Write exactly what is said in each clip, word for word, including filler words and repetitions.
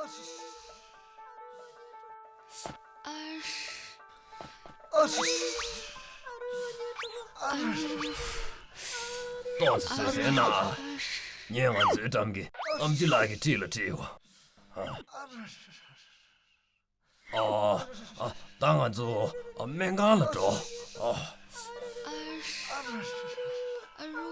ཏོག་ཙམ་བཟོད་བསྲན་གནང་། ངས་ང་ཚོའི་འགྲམ་གྱི་ཨམ་ཆི་ལགས་ཀྱི་འཁྲིས་ལ་ཁྲིད་ཡོང་། ཨ། ཨ། ད་ང་ཚོ་སྨན་ཁང་ལ་འགྲོ། ཨ། ཨ་རུ། ཨ་རུ། ཨ་རུ།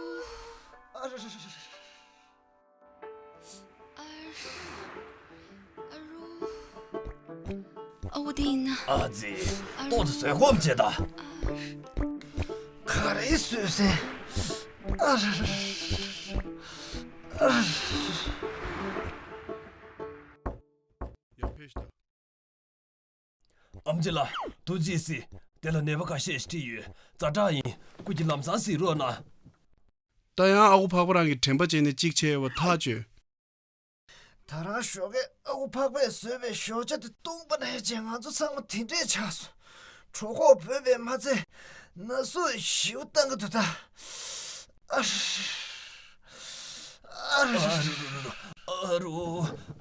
ཨ་འོ་དེ་ཡིན་ན། ཨ་ཙི། ཨ་རུ། ཏོག་ཙམ་བཟོད་སྒོམ་བྱེད་ད། ཨ་རུ། ག་རེ་བཟོད་བསྲན། ཨ་རུ། ཨ་རུ། ཡར་ཕེབས་ཤིག་ད། ཨམ་ཆི་ལགས། ཐུགས་རྗེ་གཟིགས། དེ་ལ་ནད་པ་ཁ་ཤས་ཤིག་ཁྲིད་ཡོད། ཛ་དྲག་ཡིན། སྐུ་མཁྱེན་ལམ་སང་གཟིགས་རོགས་གནང་། ད་ཡང་ཨ་ཁུ་འཕགས་པ་རང་གིས་དྲན་པ་བརྗེད་ནས་གཅིག་བྱས་པ་ཐག་ཆོད། ད་རང་ཞོགས་ཀས་ཨ་ཁུ་འཕགས་པས་བཟོས་པའི་ཞོགས་ཇ་དེ་བཏུངས་པ་ནས་བྱས་ང་ཚོ་ཚང་མ་དེ་འདྲས་ཆགས་སོང་། གྲོད་ཁོག་བོས་པས་མ་ཚད་ན་ཟུག་ཞེ་པོ་བཏང་གི་འདུག་ད། ཨ་རུ། ཨ་རུ། ཨ་རུ།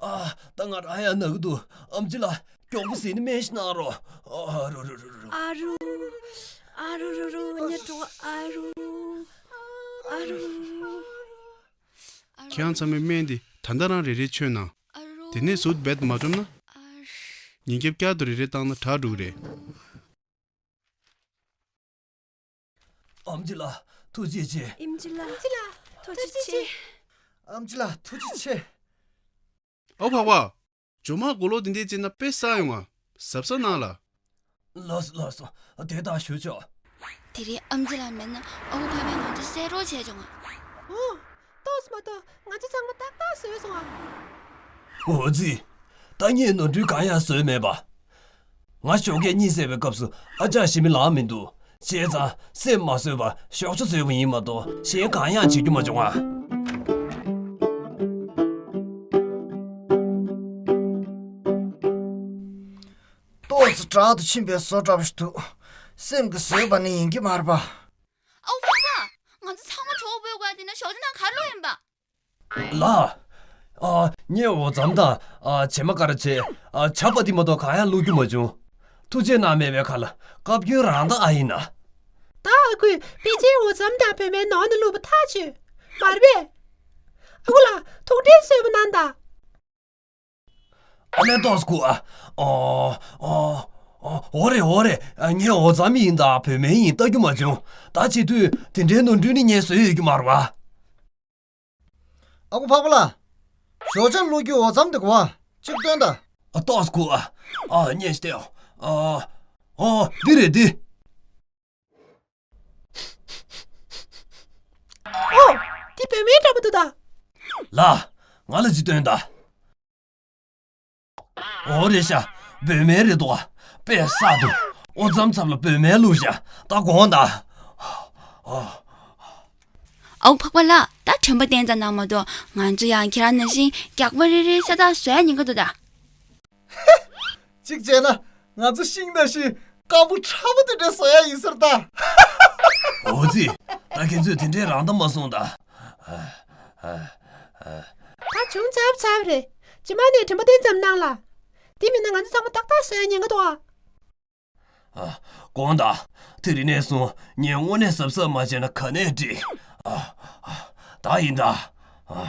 ཨ། ད་ང་རང་ཡང་ན་གི་འདུག་ཨམ་ཆི་ལགས། མགྱོགས་པོ་གཟིགས་ནས་སྨན་ཞིག་གནང་རོགས། ཨ་རུ་རུ་རུ་རུ། ཨ་རུ། ཨ་རུ་རུ་རུ། ངའི་གྲོད་ཁོག་ཨ་རུ། ཨ་རུ། ཁྱེད་རང་ཚང་མས་སྨན་འདི་ད་ལྟ་རང་རེ་རེ་མཆོད་གནང་། ཨ་རུ། དེ་ནས་ཟུར་རྦད་མ་གྲུབ་ན། ཨ་རུ། ཉིན་རྒྱབ་བསྐྱར་དུ་རེ་རེ་བཏང་ན་དྲག་འགྲོ་གི་རེད། ཨམ་ཆི་ལགས། ཐུགས་རྗེ་ཆེ། ཨམ་ཆི་ལགས། ཨམ་ཆི་ལགས། ཐུགས་རྗེ་ཆེ། ཨམ་ཆི་ལགས། ཐུགས་རྗེ་ཆེ། ཨ་ཁུ་འཕགས་པ། ཇོ་མ་མགོ་ལོག་འདི་འདྲས་བཙལ་ན་དཔེ་བསགས་ཡོང་ང་། གཟབ་གཟབ་གནང་ལ། ལགས་སོ་ལགས་སོ། དེ་ལྟར་ཞུ་ཆོག་དེ་རིང་ཨམ་ཆི་ལགས་མེད་ན་ཨ་ཁུ་འཕགས་པས་ང་ཚོ་བསད་རོགས་བྱས་བྱུང་ང་། ཨོ། ཏོག་ཙམ་མ་གཏོགས་ང་ཚོ་ཚང་མ་ཏག་ཏག་བཟོས་སོང་ང་། འོ་ཙི། ད་ངས་ནོར་འཁྲུལ་གང་ཡང་བཟོས་མེད་པ། ང་ཞོགས་ཀས་གཉིད་སད་པའི་སྐབས་སུ་ཨ་ཅག་ཞི་མི་ལངས་མི་འདུག་བྱས་ཙང་སེམས་མ་བཟོད་པར་ཞོགས་ཇ་བཟོས་པ་ཡིན་མ་གཏོགས་གཞན་གང་ཡང་བྱེད་རྒྱུ་མ་བྱུང་ང་། ཏོག་ཙམ་དྲག་ཏུ་ཕྱིན་པའི་བཟོ་འདྲ་པོ་ཞིག་འདུག་སེམས་ཀྱིས་བཟོས་པ་ནི་ཡིན་གྱི་མ་རེད་པ། ཨའུ་ཕ་མ། ང་ཚོ་ཚང་མ་གྲོད་པོ་ལྟོགས་དེ་ན་ཞོགས་ཇ་ནང་ག་རེ་བླུགས་ཡིན་པ། ལགས། ཨ། ངས་འོ་རྫམ་དང་། ཨ། བྱེ་མ་ཀ་ར་བྱེ། ཨ། ཇ་པ་ཏི་མ་གཏོགས་གང་ཡང་བླུགས་རྒྱུ་མ་བྱུང་། ཐུགས་རྗེ་གནང་མེད་པའི་ཁར་ལ་བཀའ་བཀྱོན་རང་ད་ཨ་ཡིན་ན། ད་ཨ་ཁུས་ཕལ་ཆེར་འོ་རྫམ་དང་བོད་མའི་ནང་ནས་བླུགས་པ་ཐག་ཆོད། མ་རེད་པས། ཨ་ཁུ་ལགས་ཐུགས་ཁྲལ་གསོལ་པ་གནང་དང་། ཨ་ལས་ཏོག་ཙམ་སྒུག་ཨ། ཨོ། ཨོ། ཨོ། འོ་རེད་འོ་རེད། ངས་འོ་རྫམ་ཡིན་དང་བོད་མའི་ཡིན་ལྟ་རྒྱུ་མ་བྱུང་། ད་བྱེད་དུས་དེ་འདྲའི་ནོར་འཁྲུལ་ནི་ངས་བཟོས་ཡོད་རྒྱུ་མ་རེད་པ། ཨ་ཁུ་འཕགས་པ་ལགས། ཞོགས་ཇ་བླུག་རྒྱུ་འོ་རྫམ་དེ་གོ་བ། གཅིག་སྟོན་དང་། ཨ། ཏོག་ཙམ་སྒུག་ཨ། ཨ། ཉན་ཤིག་ཨ། ཨ། འདི་རེད་འདི། ཨོ། འདི་བོད་མའི་འདྲ་པོ་འདུག་ད། ལགས། ང་ལ་གཅིག་སྟོན་དང་། འོ་རེད་ཤག་བོད་མའི་རེད་འདུག་ཨ། དཔེ་བསགས་འདུག་འོ་རྫམ་ཚབ་ལ་བོད་མའི་བླུགས་ཤག་ད་དགོངས་དག་ཨོ། ཨའུ་འཕགས་པ་ལགས། ད་དྲན་པ་བསྟན་ཙམ་གནང་མ་གཏོགས་ང་ཚོ་ཡང་ཁྱེད་རང་ནང་བཞིན་རྒྱགས་པ་རེ་རེ་ཤ་སྟག་བཟོ་ཡ་ཉེན་ཁ་འདུག་ད། གཅིག་བྱས་ན་ང་ཚོ་ཤིང་ནང་བཞིན་དཀར་པོ་ཁྲ་པོ་དེ་འདྲ་བཟོ་ཡ་ཡིན་ཟེར་ད། འོ་ཙི། ད་ཁྱེད་ཚོས་དེ་འདྲའི་རང་ད་མ་གསུངས་ད། ད་བྱུང་ཚར་ཚར་རེད། རྗེས་མ་ནས་དྲན་པ་བསྟན་ཙམ་གནང་ལ། དེ་མིན་ན་ང་ཚོ་ཚང་མ་ཏག་ཏག་བཟོ་ཡ་ཉེན་ཁ་འདུག་ཨ། ཨ། དགོངས་དག་དེ་རིང་ནས་བཟུང་ངས་དངོས་གནས་གཟབ་གཟབ་མ་བྱས་ན་ག་ནས་འགྲིག་ཨ། ཨ། ད་ཡིན་ད། ཨ།